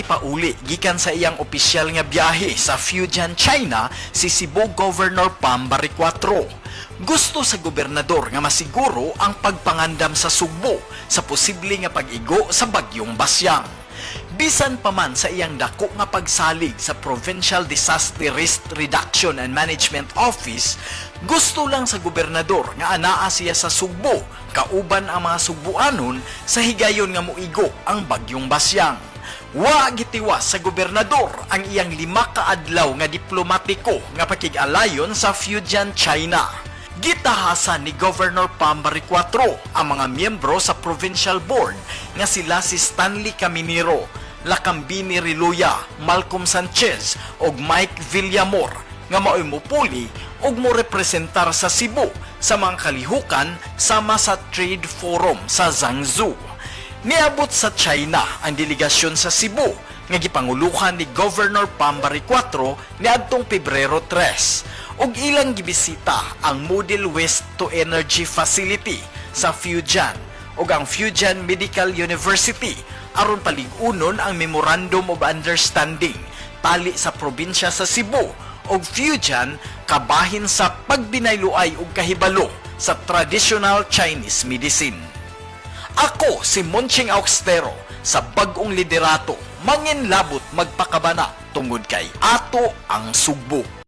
nipauli gikan sa iyang opisyal nga biyahe sa Fujian, China si Cebu Governor Pam Baricuatro. Gusto sa gobernador nga masiguro ang pagpangandam sa Sugbo sa posible nga pag-igo sa bagyong Basyang. Bisan pa man sa iyang dako nga pagsalig sa Provincial Disaster Risk Reduction and Management Office, gusto lang sa gobernador nga anaa siya sa Sugbo kauban ang mga Sugbuanon sa higayon nga moigo ang bagyong Basyang. Wa gitiwas sa gobernador ang iyang 5 ka adlaw nga diplomatiko nga pakig-alayon sa Fujian, China. Gitahasan ni Governor Pam Baricuatro ang mga miyembro sa Provincial Board nga sila si Stanley Caminero, Lakambini Reluya, Malcolm Sanchez ug Mike Villamor nga mao'y mupuli ug mo representar sa Cebu sa mga kalihukan sama sa Trade Forum sa Zhangzhou. Niabot sa China ang delegasyon sa Cebu nga gipanguluhan ni Governor Pam Baricuatro niadtong Pebrero 3 ug ilang gibisita ang Model Waste to Energy Facility sa Fujian ug ang Fujian Medical University aron palig-unon ang Memorandum of Understanding tali sa probinsya sa Cebu ug Fujian kabahin sa pagbinayloay ug kahibalo sa traditional Chinese medicine. Ako si Monching Augstero sa bag-ong liderato, manginlabot magpakabana tungod kay ato ang Sugbo.